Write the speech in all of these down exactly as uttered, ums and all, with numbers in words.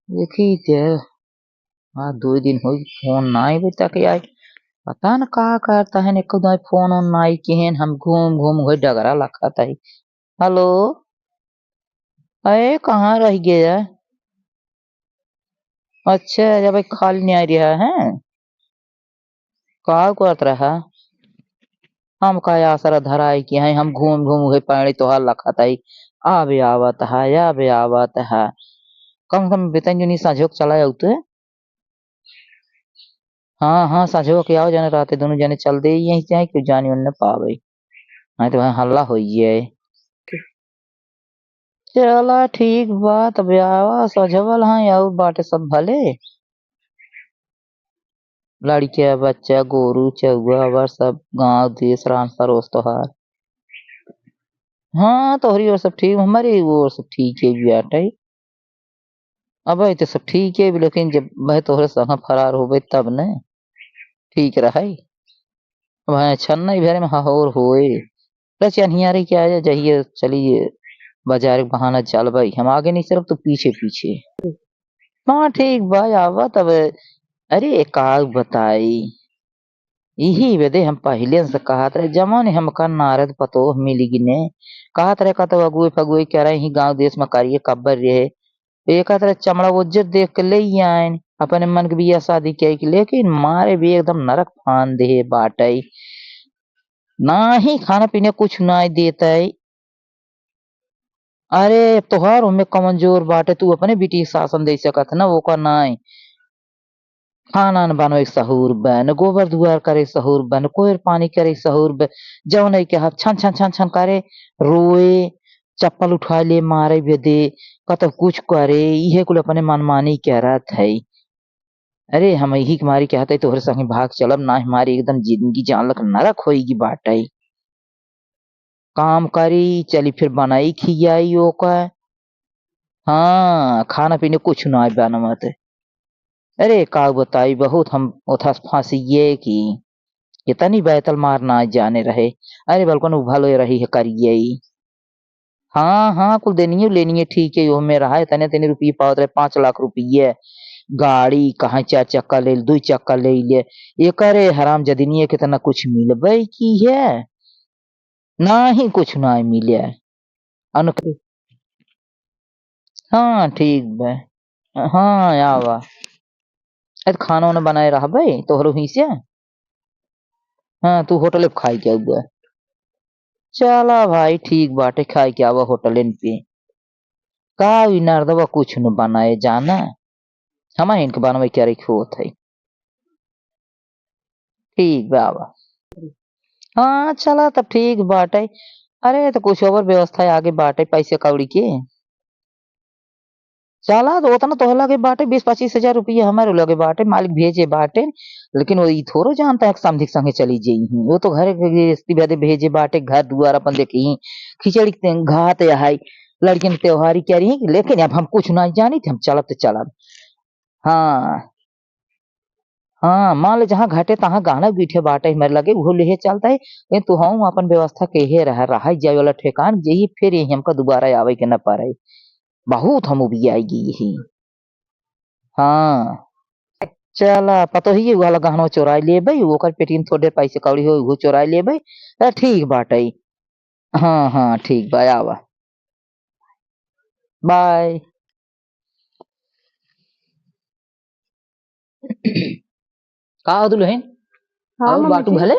देखी ते, आज दुइ दिन होई फोन नाई बेटा के आई। पता न का करत हैं, एको दाई फोन ओन नाई किहेन, हम घूम घूम होई डगरा लखत हई। हेलो, अरे कहाँ रह गया? अच्छा, जब खाली नहीं आ रहा है। का करत रहा? हम का आसरा धराई कि हैं, हम घूम घूम उहे पानी तोहार लखत हई, आबे आवत है, आबे आवत है। कम से कम बेतन जो नहीं साँझो के चला आउते। हाँ, हाँ, साँझो के आओ जने रहते, दोनों जने चल दे यहीं से, क्यों जानी उन्ने पावे। नहीं तो वहाँ हल्ला होई जाए। चला ठीक बा, तब आवा सजवल हाँ, आउर बाटे सब भले? लड़िका, बच्चा, गोरू, चउआ, अबर सब गाँव, देश, राम, परोस तोहार। हाँ, तोहरी ओर सब ठीक, हमरी ओर सब ठीक है बाटे। अब ई तो सब ठीक है, लेकिन जब वह तोहरे संग फरार होबे तब न ठीक रहई। अब हाँ, छन्नई भरे में हहोर होए। रचिया निहारे के आया, जहिए चलिए बाजार के बहाना चलबई, हम आगे नहीं चलब तो पीछे पीछे। हाँ ठीक बा, आवा तब। अरे का बताई, इही बदे हम पहिले से कहत रहे, जवन हमका नारद पतोह मिली गिने, कहत रहे, कहत अगुए फगुए कह रहे, ही गाँव देश में करिए कब्बर रहे, एक तरह चमड़ा उज्जर देख के ले आयन, अपने मन के बियाह शादी किया के, लेकिन मारे भी एकदम नरक फान दे बाटे, ना ही खाना पीने कुछ ना देते। अरे तोहार ओमे कमन जोर बाटे, तू अपने बेटी के शासन दे सकत ना, ओका नाई। खाना न बनवे सहूर बा, न गोबर दुआर करे सहूर बा, न कोयर पानी करे सहूर बा। जौन है के हाथ छन छन छन छन करे, रोए, चप्पल उठा ले, मारे बेदे, कतौ कुछ करे, इहे कुल अपने मनमानी करत है। अरे हम यही के मारी कहत है तोहरे संगे भाग चलब, ना हमारी एकदम जिंदगी जान लक नरक होई गी बाटे। काम करी, चली फिर बनाई खियाई ओका। हाँ, खाना पीने कुछ ना बनवत। अरे का बताई, बहुत हम ओथस फंसिए कि कितनी बैतल मार ना जाने रहे। अरे बलकन उ भलो रही है करिए। हाँ, हाँ, कुल देनिए लेनिए ठीक है, ओहमे रहा है, तने तने रुपये पावत रहे, पाँच लाख रुपये, गाड़ी कहाँ चार चक्का ले, दुई चक्का ले ले। एकरे हराम जदिनिए कितना कुछ मिलबे की है। नाही कुछ नाही मिले। अन-, हाँ, ठीक बा। हाँ, आवा। ए, त खाना ओना बनाए रहबे, तोहरो ही से। हाँ, तू होटले पे खाई के आउबे। चला भाई, ठीक बाटे, खाई के आवा होटले पे। का ई नरदवा कुछ न बनाए जाना, हमारे इनके बनवे के अरे होत है। ठीक बा, आवा। हाँ, चला तब ठीक बाटे। अरे, तो कुछ और व्यवस्था आगे बाटे पैसे कौड़ी के। चला, तो उतना तोह लगे बाटे, बीस पच्चीस हजार रुपया हमारे लगे बाटे, मालिक भेजे बाटे, लेकिन वो ई थोड़ो जानता है कि समधी के संगे चली जइहीं। वो तो घर के गृहस्थी बदे भेजे बाटे, घर दुआर अपन देखी, खिचड़ी के घात है, लड़किन के त्योहारी करी, लेकिन अब हम कुछ ना जानी थे, हम चलब तो चलब। हाँ। हाँ, मान ले जहाँ घटे तहाँ गहना गूठे बाटे हमरे लगे, उहो लेहे चलता है। लेकिन तू हूँ अपन व्यवस्था केहे रह, रहा जाए वाला ठेकान, यही फिर यही हमका दोबारा आवे के न पड़े। बहुत हम उबियाई गई यही। हाँ। चला, पतोहिए वाला गहना चोराई लेबे, ओकर पेटी में थोड़े पैसे कौड़ी हो, उहो चोराई लेबे। अ, ठीक बाटे। हाँ, हाँ, ठीक बा, आवा। बाय। का हो दुल्हन? हाँ, और मम्मी बाटू जी। भले?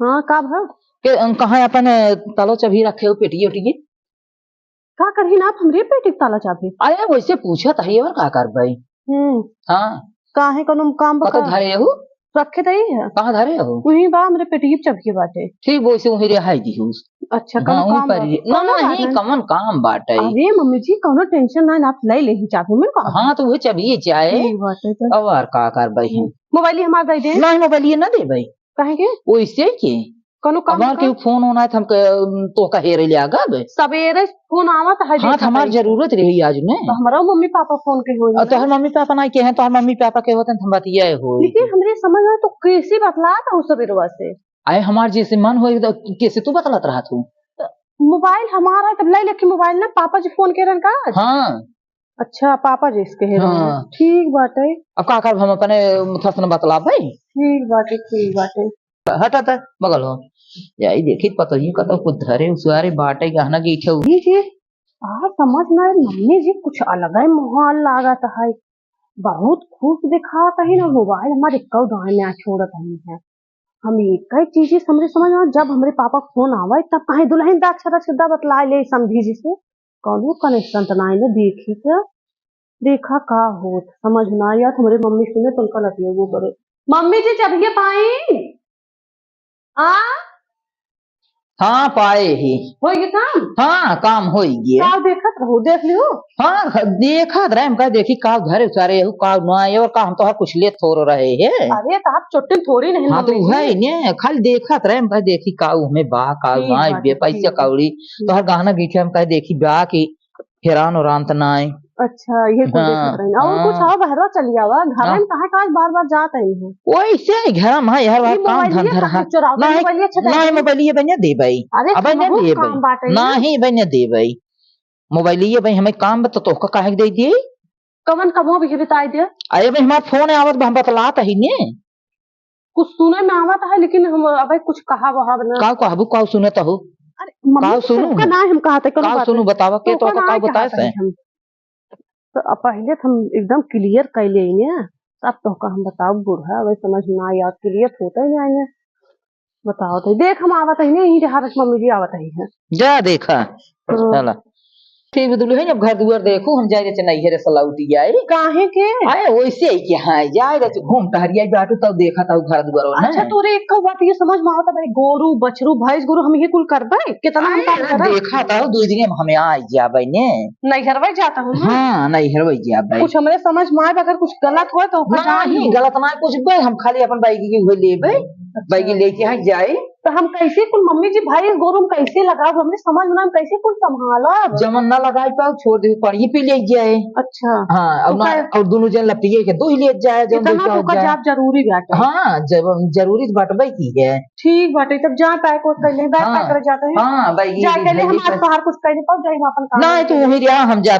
हाँ, का भा? के, अ, कहाँ अपन, अ, तालो चाबी रखे हो पेटिये ओटिये? का करही ना आप हमरे पेटी के ताला चाबी? अरे, वैसे पूछत है, और का करबे? हम्म। हाँ। काहे, कोनो काम बा कतौ का? धरे हो? रखे त ही है। कहाँ धरे हो? वहीं बा, हमरे पेटी के चाबी बाटे। ठीक, वैसे वहीं रिहाई दिहूस। अच्छा, हाँ, कोनो वहीं काम पर बा? ही। कोनो ना, बात नहीं, नहीं। कमन काम बाटे? अरे मम्मी जी, कोनो tension ना, आप ले लेही चाबी में, का? हाँ, तो वही चाबी चाहे। ठीक बाटे तो। अब और का करबे हम? मोबाइल ही हमार दे दे। नहीं, मोबाइल ये ना देबे। काहे के? वैसे के? कोनो काम हमार का? केहू फोन होना है त हम क-, तोहका हेरे ले आगब। सबेरे फोन आवत है, हाँ, देखत त हमार है। जरूरत रही आज में। तो हमारा मम्मी पापा फोन के होई अ, ना। तोहर मम्मी पापा नहीं के हैं, तोहर मम्मी पापा के होते हैं, त हम बतियाए होई। लेकिन हमरे समझ में तो कैसे बतला था उस सबेरवा से। आए, हमार जैसे मन होई तो कैसे तू बतलत रहा तू? तो मोबाइल हमारा है, तब ले लेके मोबाइल ना, पापा जी फोन के रहन का आज? हाँ। अच्छा, पापा जी से कहे रहे। हाँ। ठीक बाटे। अब का करब, हम अपने मुथस न बतलाब भाई। ठीक बाटे, ठीक बाटे। हटा त बगल हो। जाई देखी पतोहिए कतौ कुछ धरे उसारे बाटे, गहना गीठे उही के। आ समझ ना आए, मम्मी जी कुछ अलग ही माहौल लागत है। बहुत खुश दिखात है ना, मोबाइल हमारे कौ दाएं ना छोड़त है। हम एक ही चीज ही समझे समझ में, जब हमरे पापा के फोन आवे तब कहीं दुल्हन दाछा रच के बतला ले समधी जी से। कौनो कनेक्शन त ना आइले, देखी के देखा का होत, समझ ना आया। हमरे मम्मी सुने तो उनका लतिया वो करे। मम्मी जी, जब ये पाई आ हाँ, पाए ही। होई गे काम? हाँ, काम होई गे। का देखत रहू, देख लियो। हाँ, देखत रहे, हम कहे देखी का घरे उसारे हु, का ना आए, और का हम तो कुछ लेत थोरो रहे है। अरे, तो आप चोटिल थोड़ी नहीं हाँ, तो मम्मी जी। उहे ही ने, खाली देखत रहे, हम कहे देखी का हमें बा, का ठीक ना आए, बात बे है, पैसा ठीक है। कौड़ी, हम्म। तोहर गहना गीठे हम कहे देखी बा की हेरान ओरान त ना आए। अच्छा, ये कुल हाँ, देखत रही। और हाँ। कुछ और बहरवा चली आवा, घर हाँ। में कहाँ काज बार बार जात आई है। वैसे ही घर में है, हर बार ये काम मोबाइलिया धंधा कहाँ रहा। चोरावत है? नहीं, मोबाइलिया छुपा नहीं, के? मोबाइलिया बनिया देबै। अरे, अबे कमहू नहीं देबै। काम बाटे ना। नहीं, बनिया देबै। मोबाइलिया भाई हमें काम बता, तोहका काहे के दे दिए? कवन कमो भी बताई दे। अरे भाई, हमार फोन आवत बा, हम बतलात ही ने। कुछ सुने में आवत है, लेकिन हम अबे कुछ कहा वहा ना। काउ कहबू, काउ सुनत हो? अरे, मम्मी, काउ सुनू? तोहका ना हम कहत है, कोनो काउ बात सुनू, नहीं। बतावा के तोहका तोहका ना काउ बताए कहत से? है हम। तो अब पहले तो हम एकदम clear कर ले ने, तब तोहका हम बताओ बूढ़ा, अबे समझ ना आया, clear होता ही नहीं आने। बताओ तो, देख हम आवत ही नहीं, यही जहाँ रख मम्मी जी आवत ही है। जा देखा, हाँ। चला। ठीक बा दुल्हन, अब घर दुआर देखू, हम जाए रहे नैहरे से लौटी आई। काहे के? अरे वैसे ही कि हाँ, जाए रहे घूम टहरी आई बाटू, तब देखा था घर दुआर ना। अच्छा, तोरे एक बात ये समझ में आवता भाई, गोरू, बछरू, भैंस, गोरू, हम ये कुल करबे? कितना हम अरे काम ना, करब? देखा था, दो दिन में हमें आ जाबे ने। नैहरवा जाता हूँ ना। हाँ, नैहरवा जाबे। कुछ हमरे समझ में आए, अगर कुछ गलत होए तो ओकर जान नहीं, लो। गलत ना कुछ बे, हम खाली अपन बैगी के हुए लेबे, अच्छा। बैगी लेके यहाँ जाए। तो हम कैसे कुल मम्मी जी भाई गोरू हम कैसे लगाब, हमरे समझ में ना, हम कैसे कुल संभालब? जमन ना लगाई पाओ, छोड़ दे, पानी पी ले जाए। अच्छा। हाँ, और तो ना, का और दोनों जन लपिए के दो ही ले जाए, जौन इतना तो का जाए। जाब जरूरी बाटे। हाँ, जब जरूरी तो बाटबे की है। ठीक बाटे, तब जा pack वैक कर ले, bag हाँ, pack करे जाते हैं। हाँ, बैगी जाए के लिए हम आज बाहर कुछ कर नहीं पाओ, जाए हम अपन काम नहीं, तू वहीं रहा, हम जा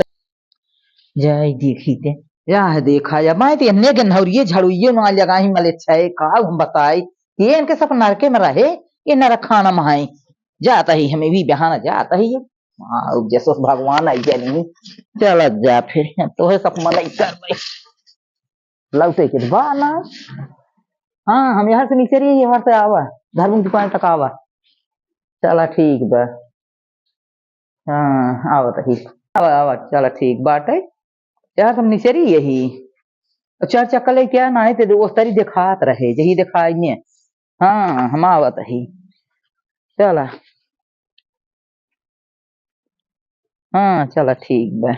जाए देखी ते। या है देखा या, मैं तो इन्ने गन्हौरिये झाड़ुइये ना लगाई मले छे, का हम बताई, ये इनके सब नरके में रहे, ये नरक खाना में है। जाता ही हमें भी बहाना जाता ही है। हाँ, अब जसोस भगवान आई जानी। चल जा फिर, तोहे सब मन ही कर भाई। लौटे के बा ना। हाँ, हम यहाँ से नीचे रहिए, यहाँ से आवा, धर्म दुकान तक आवा। चला ठीक बा। हाँ, आवत ही। आवा, आवा, चला ठीक बाटे। यार, तुम निचरी यही। चार चक्कर लेके आ, नाही ते ओस्तरी देखात रहे, जही देखाई ने। हाँ, हम आवत ही। चला। हाँ, चला ठीक बा।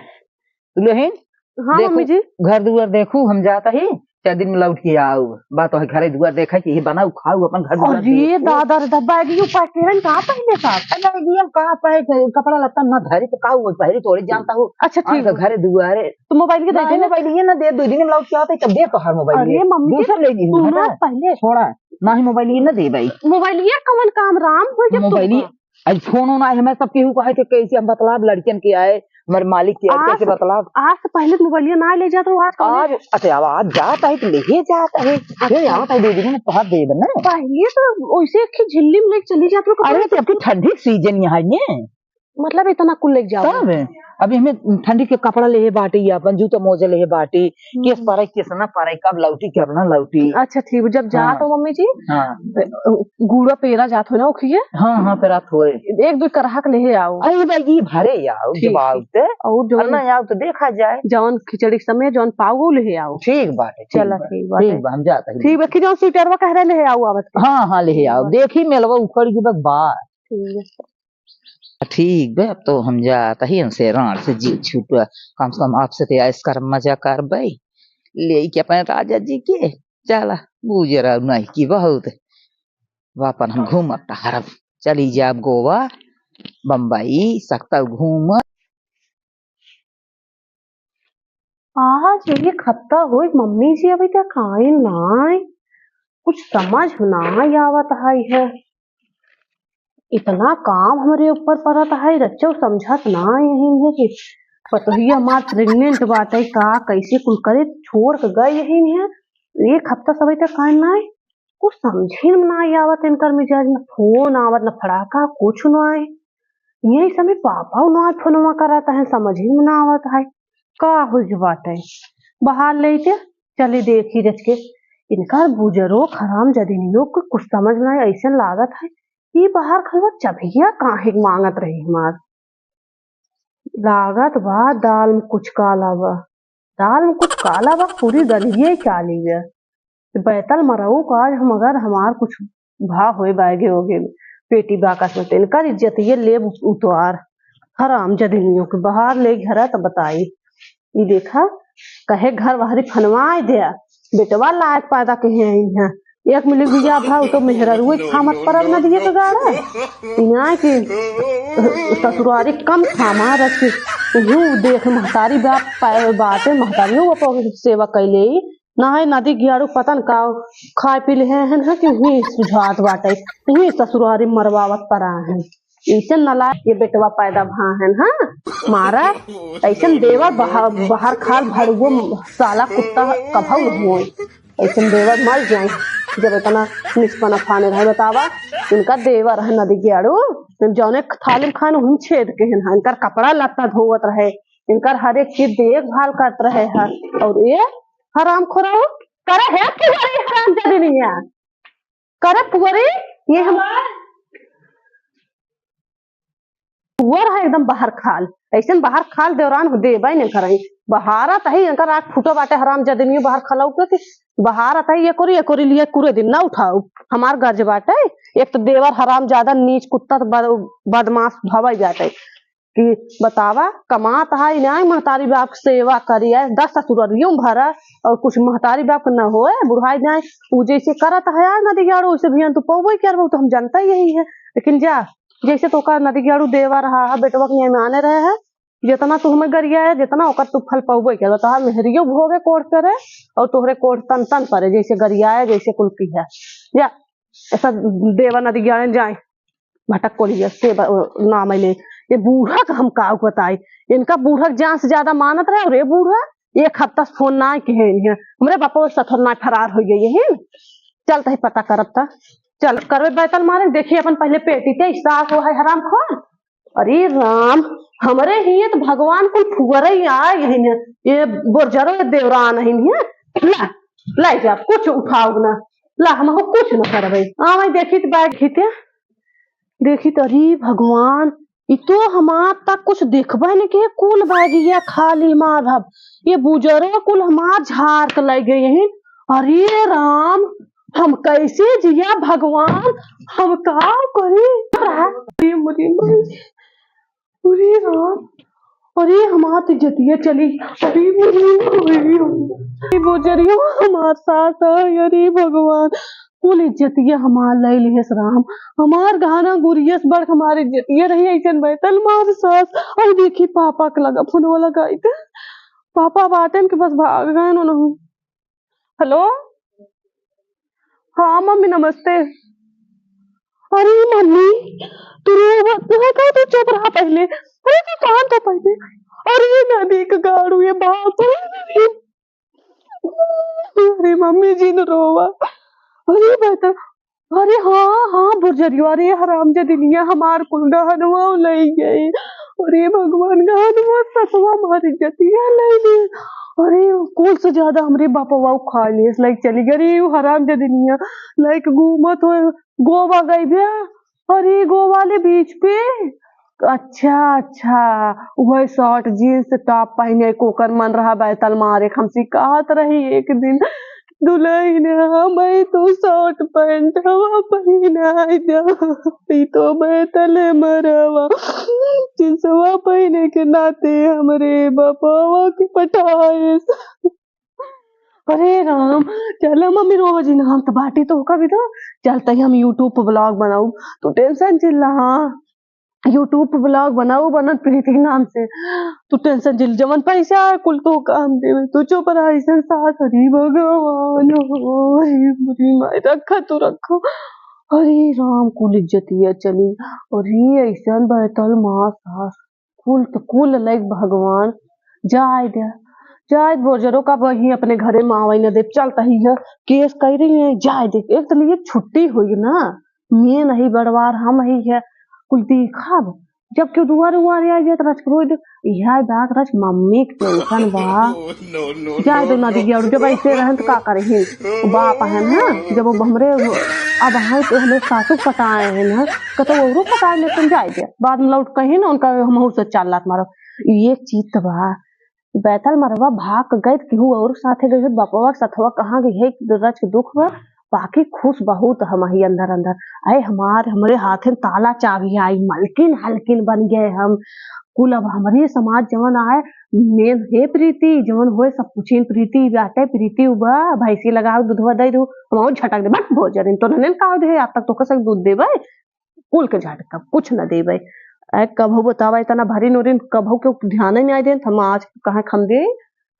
दुल्हन, हाँ, देखू, मम्मी जी। घर दुआर देखू, हम जाता ही। चार दिन में लौट के आऊ, बात तो है, घरे दुआर देखा कि ये बनाऊ, खाऊ, अपन घर दुआर अरे देखू। दादा रे, दादा, बैगियो pack केरन कहाँ पहले का? अरे, ये हम कहाँ पहले, कपड़ा लत्ता ना धरी, तो का हुआ, पहले थोड़ी जानता हूँ। अच्छा, ठीक आन का बा। घरे दुआरे। तो मोबाइल के ना, देखे ना? मोबाइल ये ना दे, दो दिन में लौट के आते, तब दे तो हर मोबाइल अरे, ये। मम्मी जी, दूसर ले ली, तू ना हटा। पहले छोड़ा, ना ही मोबाइल ये ना दे भाई। मोबाइल ये कौन काम राम हो गया मोबाइल ये, तुमका? आज फोन होना है, हमें सब केहू कहे कि कैसे हम बतलाब लड़कियन के आए, हमारे मालिक के आए, आज, कैसे बतलाब? आज से पहले तो मोबाइलिया ना ले जात रहो, आज कौन आज, अच्छा, अब आज जात है तो लेके जात है। अच्छा। ये आवत है दो दिन में तोहार देब ना। पहले तो वैसे एक ही झिल्ली में लेके चली जात रहो, अरे, कपड़ा तो अबकी ठंडी के सीजन यहाँ है ने। मतलब इतना कुल लेके जाओ। तब अभी हमें ठंडी के कपड़ा लेहे बाटी, अपन जूता मोजा लेहे बाटी, केस हम्म। परे, केस ना परे, कब लौटी, कब ना लौटी। अच्छा, ठीक, जब जात हाँ। हो मम्मी जी, हाँ। अ, गुड़ा पेरा जात हो ना, ओखिए? हाँ, हाँ, पेरात होए। एक दो करहा के लेहे आओ। अरे भाई, ये भरे आओ, ठीक, जब आओ ठीक। ते। और जौन और ना आओ तो देखा जाए। जौन खिचड़ी के समय जौन पाओ, वो लेहे आओ। ठीक बाटे, ठीक चला, बाटे। ठीक बाटे। ठीक बा, हम जाते हैं। ठीक बा, कि जौन स्वेटरवा कह रहे, लेहे आओ आवत के। हाँ, हाँ, लेहे आओ। ठीक बा। देखी मेलवा उखड़ के बस बा। ठीक है। ठीक बे, अब तो हम जात ही, हमसे रांड से जी छूटा, कम से कम आपसे ते ऐश कर मजा करबे, लेके अपने राजा जी के, चला, गुजरा नहीं की बहुत, वापन हम घूमब टहरब, चली जाब गोवा, बम्बई, सकता घूम। आज एक हफ्ता होई, मम्मी जी अभी तक आइन नाई, कुछ समझ नाई आवत है, है। इतना काम हमरे ऊपर परत है, रच्चो समझत नाई है कि पतोहिया हमार pregnant बाटे, का कैसे कुल करे छोड़ के गए यही में। एक हफ्ता सब तक काहे ना आए, कुछ समझे में ना आवत इनकर मिजाज में, फोन आवत न फड़ाका कुछ ना आए। यही समय पापा ना फोनवा करत है, समझे में ना आवत है का हो बाटे। बाहर लेते चली देखी रच के, इनकर बुजरो हराम जदिनियो के कुछ समझ ना आए, ऐसे लागत है ई बाहर खलवा चभिया काहे मांगत रही हमार। लागत बा दाल में कुछ काला बा, दाल में कुछ काला बा, पूरी दलिये काली बा। बैतल मरऊ का आज हम अगर हमार कुछ भा होए बागे होगे पेटी बाकस में, तो इनकर इज्जत ये लेब उतार। हराम जदिनियों के बाहर ले घरा तो बताई। ई देखा, कहे घर बाहरी फनवाए दे, बेटवा लायक पैदा कहे आई हैं। एक मिली बिया भाव तो मेहररुए खामत परब न दिए तो गाड़ा। इहाँ के ससुरारी कम खामा रख के, उहू देख महतारी बाप पा-, बाटे, महतारियों बाप के सेवा कैले ही। ना है नदी गियारू पता न का खाए पी ले हैं, हैं कि उही सुझात बाटे, उही ससुरारी मरवावत परा हैं। ऐसे नलायक ये बेटवा पैदा भा हैं, हाँ? मारा, ऐसे देवर बहा-, बाहर खाल भड़ुओ साला कुत्ता कभऊ न होए। ऐसे देवर मर जाए, जब इतना निष्पना फाने रहे, बतावा। इनका देवर है नदी गियारू, जौने थाली में खान उही छेद के हैं, इनकर कपड़ा लत्ता धोवत रहे, इनकर हर एक चीज देखभाल करत रहे हैं। और ये हराम खोराऊ करे है पुअरी हराम जदिनिया, करे पुअरी। ये हम पुअर है एकदम बाहर खाल, ऐसन बाहर खाल देवरान हो देबे न करे। बहारत है इनकर आँख फूटो बाटे हराम जदिनियो बाहर खलऊ के कि बहारत है ये कोरी, ये कोरी लिए पूरे दिन ना उठाऊ। हमार गर्ज बाटे, एक तो देवर हराम ज्यादा नीच कुत्ता तो बद-, बदमाश भवई जाते कि बतावा, कमात है, नाई महतारी बाप के सेवा करी है, दस ससुररियों भरा और कुछ महतारी बाप के न होए, बुढ़ाई जाए, उ जैसे करत है, आ नदी गाड़ो, उसे भी तू पौबे करबो, तो हम जनता यही है। लेकिन जा, जैसे तो का नदी गाड़ू देवा रहा है, बेटवा के यहाँ माने रहे है, जितना तू हमें गरिया है, जितना ओकर तू फल पौबे करबो, तोहार मेहरियो भोगे कोढ़ करे और तोहरे कोढ़ तन तन परे, जैसे गरिया है, जैसे कुल की है। जा, ऐसा देवा नदी गाड़े जाए। भटक कोलिया के ब-, नाम अइले। ये बूढ़ा का हम का बताई, इनका बूढ़ा के जान से ज्यादा मानत रहे। और ये बूढ़ा एक हफ्ता से फोन ना किहे हैं, हमरे बापा सथर ना फरार हो गए हैं। चल तही पता करब त, चल करबे बैतल मारे, देखी अपन पहले पेटी के सास वो है हराम खोर। अरे राम, हमरे ही तो भगवान कुल फुअरे ही आ यही ने, ये बोरजरो ये देवरान है ने। ला, ला जा, कुछ उठाओ ना, ला हम कुछ न करबे। आवे देखी त बैग खीते, देखी त, अरे भगवान, ई तो हमार तक कुछ देखबे न के, कुल बैगिया खाली मार हब। ये बुजरो कुल हमार झार के ले गए हैं। अरे राम, हम कैसे जिया भगवान, हम का करी? अरे मरी मरी, अरे राम, अरे हमार तो जतिया चली। अरे मरी मरी, अरे बुजरियो हमार सास है। अरे भगवान, कुल इज्जतिया हमार ले लिहस राम, हमार गहना गुरियस बड़ हमार इज्जतिया रही, ऐसन बैतल मार सास। अरे देखी पापा के लगा फोनवा लगाई थे, पापा बाटन के बस भाग गए उन्होंने। हेलो, हाँ मम्मी नमस्ते। अरे मम्मी, तू रोवत है का? तू चुप रहा पहले। अरे तू कान तो पहले। अरे नदी का गाड़ू ये बाप। अरे मम्मी जिन रोवा। अरे बेटा, अरे हाँ, हाँ, बुरजरियो, अरे हरामजादिनिया हमार कुल गहनवा लई गई। अरे भगवान, गहनवा ससुआ हमार इज्जतिया लई गई। अरे कुल से ज्यादा हमरे बापवा उखाड़ लिए, लई चली गई। अरे उ हरामजादिनिया लई के घूमत हो, गोवा गई बे। अरे गोवा वाले बीच पे। अच्छा, अच्छा, वह short jeans top पहने के ओकर मन रहा बैतल मारे के। हमसे कहत रही एक दिन, दुल्हन हमें तो short pant हवा पहनाई दे। ई तो बैतल मरवा, jeansवा पहने के नाते हमरे बपवा के पटाए। अरे राम, चल मम्मी रोवा जिन, हम तो बाटी तो का भी तो। चल तही हम YouTube पे vlog बनाऊ, तू tension जिन ला। YouTube पे vlog बनाऊ बनत प्रीति के नाम से, तू tension जिन, जवन पैसा है कुल तो काम देवे, तू चुप रहा। ऐसन सास, अरे भगवान हो, अरे बुरी माई, रखा तू रखो। अरे राम, कुल इज्जतिया चली। अरे ऐसन बैतल मार सास, कुल त कुल लइक भगवान, जाए दे, जाए दे, बोजरो का बही अपने घरे में आवे न दे, चल तही है, केस कह रही है, जाए दे, एक तो लिए छुट्टी होई ना, मेन ही बड़वार हम ही है, कुल देखब, जब केहू दुआरे उआरे आ जाए तो रच के रोई दे, यह बात रच मम्मी के टेंशन बा, जाए दो ना दीदी, और जब ऐसे रहन तो का करही, बाप है ना, जब वो हमरे, अब हैं तो हमरे सासू पटाए हैं ना, कतो औरो पटाए लेकिन जाए दे, बाद में लौट कहीं ना उनका हम से चार लात मारो। ये चीत बा, बैतल मरवा भाग गए, केहू और साथे गए, बपवा के सथवा कहाँ गई है, रच के दुख बा। बाकी खुश बहुत हम ही अंदर अंदर। अरे हमार, हमरे हाथे में ताला चाबी आई, मलकिन हलकिन बन गए हम। कुल अब हमरे समाज जवन आए, मेन हे प्रीति, जवन होए सब कुछ इन प्रीति बाटे, प्रीति उबा, भैंसी लगाओ, दूधवा दे दू, हम और झटक दे, बट भोजन, इन तो ननेन का दे, आज तक तो कसक दूध देबे, कुल के झटका, कुछ न देबे। ए, कभो बतावा, इतना भरी नोरिन कभो के ध्यान ही नहीं आए देन, हम आज कहाँ खम दे,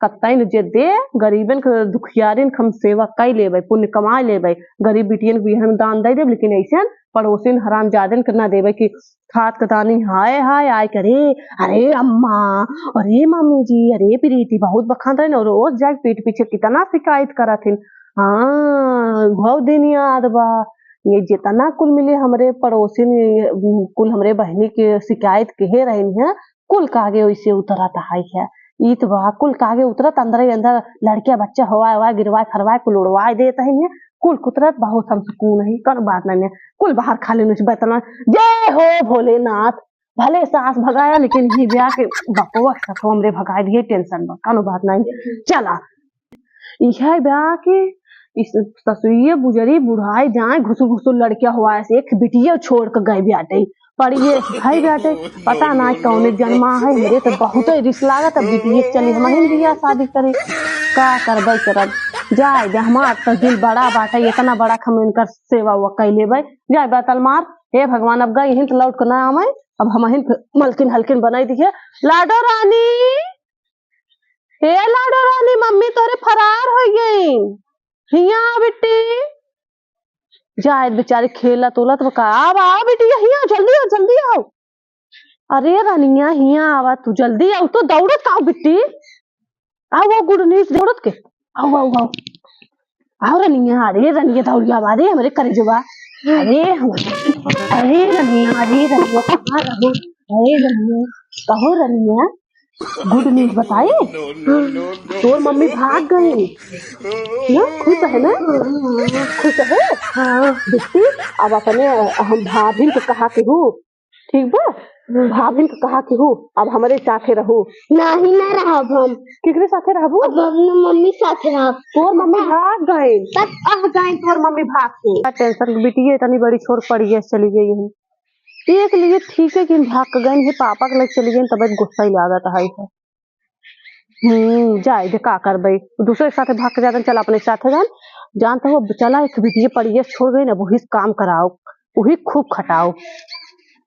कत्ता ही न जे दे, गरीबन के, दुखियारिन के हम सेवा कई लेबे, पुण्य कमाए लेबे, गरीब बिटियन के बियाह में दान दे देब, लेकिन ऐसे पड़ोसिन हरामजादन के ना देबे कि खात के तानी हाय हाय आय करे, अरे अम्मा, अरे मम्मी जी, अरे प्रीति, बहुत बखान रहे न, रोज जाके पीठ पीछे कितना शिकायत करत हिन। हाँ, बहुत दिन याद बा, ये जितना कुल मिले हमरे पड़ोसिन, ये, कुल हमरे बहिनी के शिकायत केहे रहिन है, कुल कागे ओइसे उतरत है, है। ई तो बा, कुल कागे उतरत, अंदर ही अंदर लड़किया बच्चा हवाए हवाए गिरवाए फरवाए कुल उड़वाए देत है, है। कुल कुतरत बहुत हम सुकून है, कौन बात नहीं है। कुल बाहर खाली नुच बैतल, जय हो भोलेनाथ। भले सास भगाया, लेकिन ये ब्याह के बपवा ससुर हमरे भगाए दिए, टेंशन बा, कौन बात नहीं। चला, इहे बा कि इस ससुइये बुजरी बुढ़ाई जाए, घुसुर घुसुर लड़किया हुआ से एक बिटिया छोड़ के गए बाटे। पड़िए भाई बाटे, पता ना कौने जन्मा है, मेरे तो बहुत ही रिस लागत। अब बिटिया के चली हम ही बियाह शादी करे, का करबे करब, जाए दे। हमार तो दिल बड़ा बाटे, इतना बड़ा हम इनकर सेवा वो कैले बे। जाए बैतल मार, हे भगवान, अब गई हिन तो लौट के ना आवे, अब हम हिन मलकिन हलकिन बनाई दिए। लाडो रानी, हे लाडो रानी, मम्मी तोहरे फरार हो गई। हिया आ बिट्टी। जाए बेचारी खेलत उलत बा का। आव, आव बिट्टी, हिया आव, जल्दी आव, जल्दी आव। अरे रनिया, हिया आवा तू, जल्दी आव, तू दौड़त का आव बिट्टी। आव, आव, गुड न्यूज दौड़त के। आव, आव, आव। आव रनिया, अरे रनिया दौड़िया आवा, अरे हमरे करेजवा। अरे हम, अरे रनिया, अरे रनिया, कहाँ रहो? अरे रनिया, कहो रनिया, गुड न्यूज बताए? तोर मम्मी भाग गई ना, खुश है ना? खुश है? हाँ। बिट्टी, अब अपने हम भाभिन के कहा केहू, ठीक बा? भाभिन के कहा केहू, अब हमरे साथे रहू। नाही, ना रहब हम। केकरे साथे रहबू? अब अपने मम्मी साथे रहब। तोर मम्मी भाग गई। तब आ गई तोर मम्मी भाग के। का टेंशन, बिटिया इतनी बड़ी छोड़ पड़ी है, चली गई है। एक लिए ठीक है कि हम भाग के गए, ये पापा के लगे चली गई, तब गुस्सा ही लागत है। हम्म, जाए दे, का करबे, दूसरे के साथे भाग के जाते, चल अपने साथे जान। जानत हो, चला एक बिटिया पड़िया छोड़ गई ना, वही से काम कराओ, वही खूब खटाओ,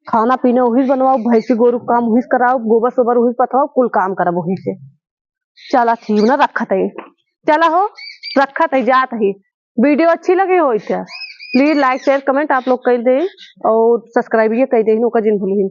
खाना पीना वही बनवाओ, भैंसी गोरू के काम वही से कराओ, गोबर सोबर वही से पथवाओ, कुल काम करब वही से। चला ठीक ना, रखत है, चला हो, रखत है, जात है। वीडियो अच्छी लगी हो तो प्लीज लाइक शेयर कमेंट आप लोग कर दे और सब्सक्राइब ये कर दे, ओका जिन भूलिन।